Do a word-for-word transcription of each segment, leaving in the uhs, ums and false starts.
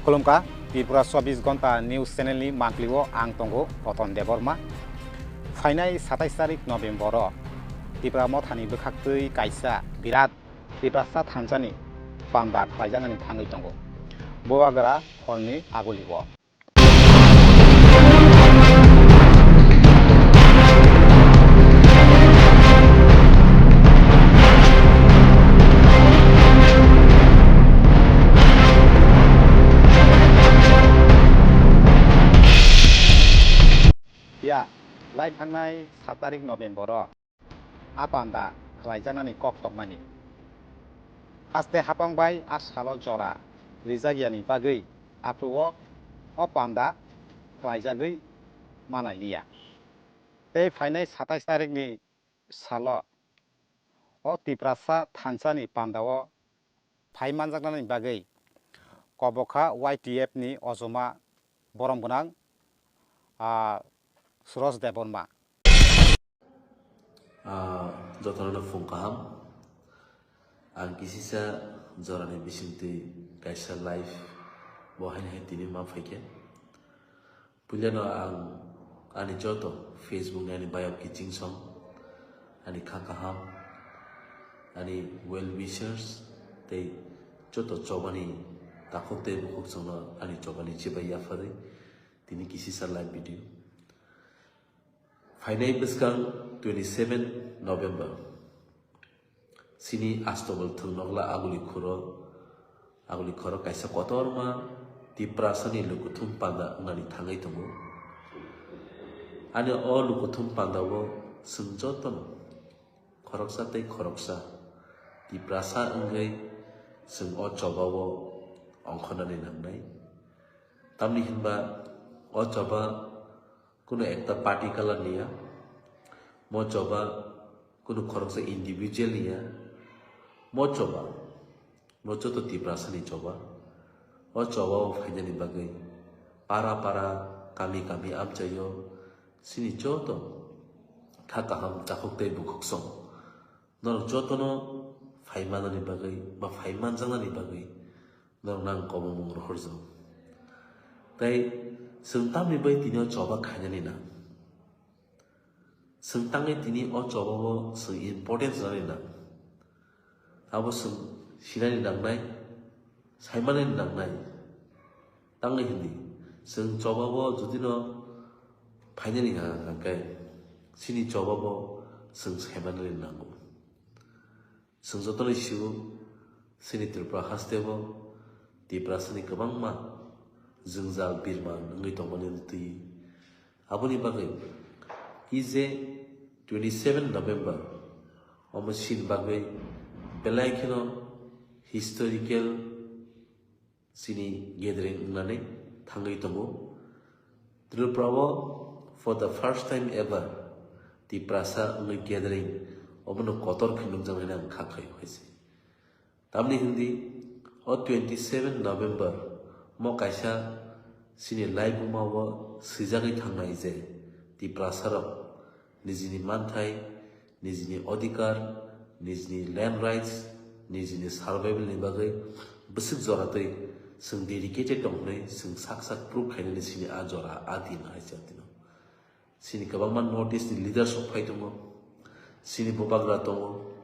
Khulumkha, Tripura chobbish Ghonta News Channel ni mangpili o ang tongo Roton Debbarma. Phainai satais tarik November o Tipra Mothani bwkhaktwi kaisa birat Tiprasa thansani panda khlaijaknani thangwi tongo Bubagra horni aguli o. Ya, lai thangnai sat tarik November o a panda khlaijaknani kok tongmani. Haste hapang bai a salo jora rijak yani bagwi aphuru o, o panda khlaijagwi manai liya. Tei phainai satais tarikni salo o Tiprasa thansani panda o phai manjaknani bagwi kobokha Y T F ni ojoma borom gwnang, ah, Suraj Debbarma. Ah, jotono phung kaham. Ang kisisa jorani bisingtwi kaisa live bo haino hai tini ma phaikhe. Puilano ang ani joto Facebook ni ani bayok kiching song, ani kha kaham, ani well wishers tei joto chobani takhuk tei bukhuk songno ani chobani chibai yapharwi tini kisisa live video. Phainai bwskang twenty seven November. Chini Astobal thwngnokla aguli khoro, aguli khoro kaisa kotorma Tiprasani lukuthum panda wngnani thangwi tongo. Ani o lukuthum pandao chwng jotono khoroksa tei khoroksa Tiprasa wngwi chwng o chobao ongkhornani nangnai. Tamni hinba o choba kunu ekta party color ni ya, mo choba kunu khoroksa individual ni ya, mo choba, mo joto Tiprasa ni choba, o choba o phainani bagwi para para, kami kami amchaio chini joto kha kaham takhuk tei bukhuk song. Norok jotono phai manani bagwi ba phai manjaknani bagwi norokno ang kobongmung rohorjago. Tei chwng tamni bai tini o choba khainani nang? Chwng tangwi tini o chobao chwng importance rwnani nang? Abo chwng sinani nangnai, saimanani nangnai. Tangwi hindi, chwng chobao judino phainani hwnka hwnkhe, chini chobao chwng saimanani nango. Chwng jotono sio, chini Tripura hasteo Tiprasani kwbangma jwngjal birman wngwi tongmani twi. Aboni bagwi ije twenty seven November omo chini bagwi belai kheno historical chini gathering wngnani thangwi tongo. Tripura o for the first time ever Tiprasa wngwi gathering obono kotor khe nukjaknani ang kha khaio hai se. Tamni hindi o twenty seven November mo kaisa chini laibuma o swijagwi thangnai je Tiprasa rok nijini manthai, nijini odhikar, nijini land rights, nijini survival ni bagwi bwswk jora twi chwng dedicated tong hwnwi chwng sak sak proof khainani chini a jora a din hai se dino. Chini kwbangma North East ni leaders rok phai tongo, chini bubagra tongo,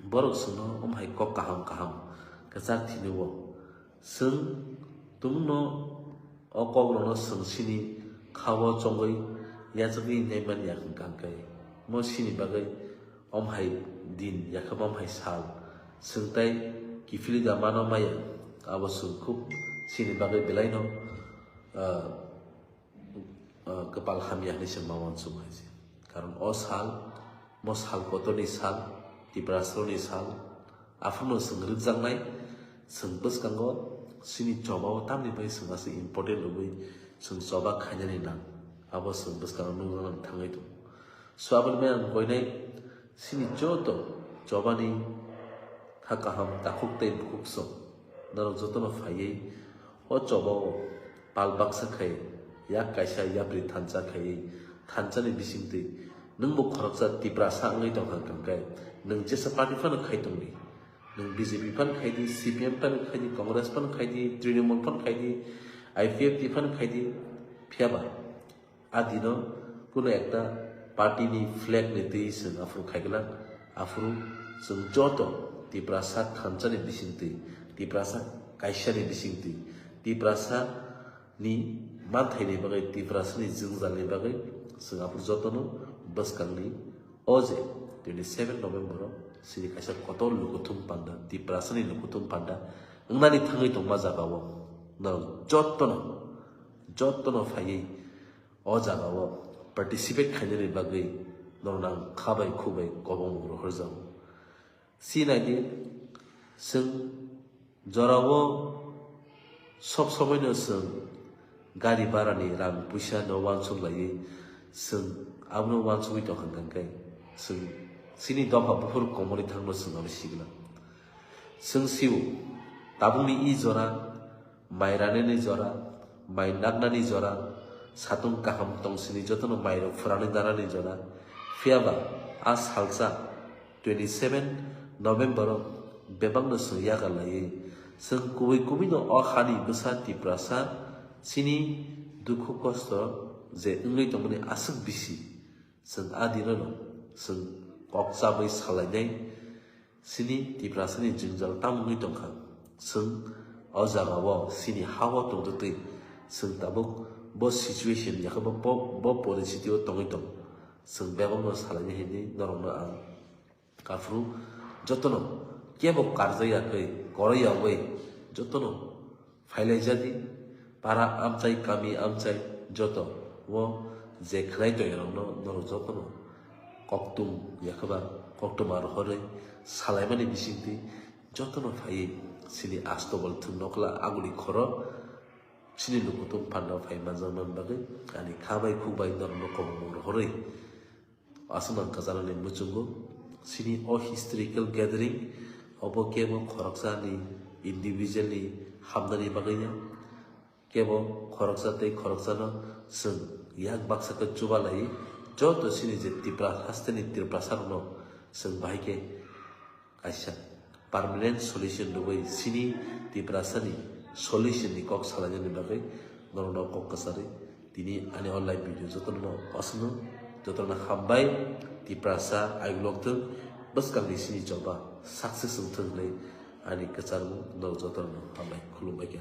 borok chwngno omo hai kok kaham kaham kwchak thini o. Chwng tumungno o kokrokno chwng chini kha-o chongwi yachagwi naimani ya hwnkha hwnkhe, mo chini bagwi omo hai din yakhe omo hai sal chwng tai kiphilwi da mano maya, abo chwng khub chini bagwi belaino, ah, ah, kwpal hamya hwnwi se ma uansuk hai se. Karon o sal, mo sal kotorni sal, Tiprasarokni sal, aphano chwng rwkjaknai, chwng bwskango chini chobao tamni bai chwng aswk important rwgwi chwng choba khainani nang, abo chwng bwskango nukjaknani thangwi tongo. So aboni bai ang koinai chini joto chobani kha kaham takhuk tei bukhuk song norok jotono phaiwi o chobao pal baksa khai yak kaisa yapri thansa khaiwi thansani bisingtwi nwngbo khoroksa Tiprasa wngwi tongkha hwnkhe nwng jesa party phano khai tongdi. Nwng B J P phan khai di, C P M phan khai di, Congress phan khai di, Trinamool phan khai di, I P F T phan khai di, phiyaba a dino kuno ekta party ni flag ni twi chwng aphuru khai glak. Aphuru chwng joto Tiprasa thansa ni bising twi, Tiprasa kaisa ni bising twi, Tiprasa ni manthai ni bagwi, Tiprasa ni jwngjal ni bagwi chwng aphuru jotono bwskang ni o je twenty seven November o chini kaisa kotor lukuthum panda, Tiprasa ni lukuthum panda wngnani thangwi tongma jaga o norok jotono, jotono phaiwi o jaga o participate khainani bagwi norok ang kha bai khu bai kobong rohorjago. Si nai di, chwng jorao sob somoino chwng gari bharani rang puisa no uansuk laiwi chwng abono uansugwi tongkha, hwnkhe chwng chini dopha buphuru komorwi thangno chwng abo sigla. Chwng sio tabukni i jora mai ranani jora, mai naknani jora, satung kaham tong sini jotono mairok phwrangwi nanani jora. Phiyaba a salsa twenty seven November o bebakno chwng yakarlaiwi chwng kubui kubui no o hani bwsa Tiprasa chini dukhu kosto je wngwi tongmani aswk bisi chwng a dino no chwng kok chabwi salainai. Chini Tiprasani jwngjal tamo wngwi tongkha? Chwng o jagao, chini ha-o tongtwtwi, chwng tabuk bo situation yakhe bo, bo, bo poristiti-o tongwi tong. Chwng bebakno salaina hinwi norokno ang aphuru jotono kebo karjak yakwi, koroi yagwi jotono phailaijadi, para amchai, kami amchai joto o je khwnai tongirokno norok jotono koktum yakhe ba koktwma rohorwi salaimani bisingtwi jotono phaiwi chini Astobol thwng nokla aguli khoro chini lukutung panda phai manjaknani bagwi ani kha bai khuk bai norokno kobongmung rohorwi aswk nang kwcharnani muchungo. Chini o historical gathering obo kebo khoroksani individual ni hamnani bagwi ya, kebo khoroksa tei khoroksano chwng yak baksa khe chubalai joto chini je Tipra hasteni Tiprasarokno chwng bahai khe kaisa permanent solution rwui chini Tiprasani solution ni kok salainani bagwi norokno kok kwcharwi tini ani o live video jotono aswkno jotono hambai. Tiprasa aigulok thwng bwskangni chini choba success wngthwng hinwi ani kwcharmung norok jotono hambai khulumbai kha.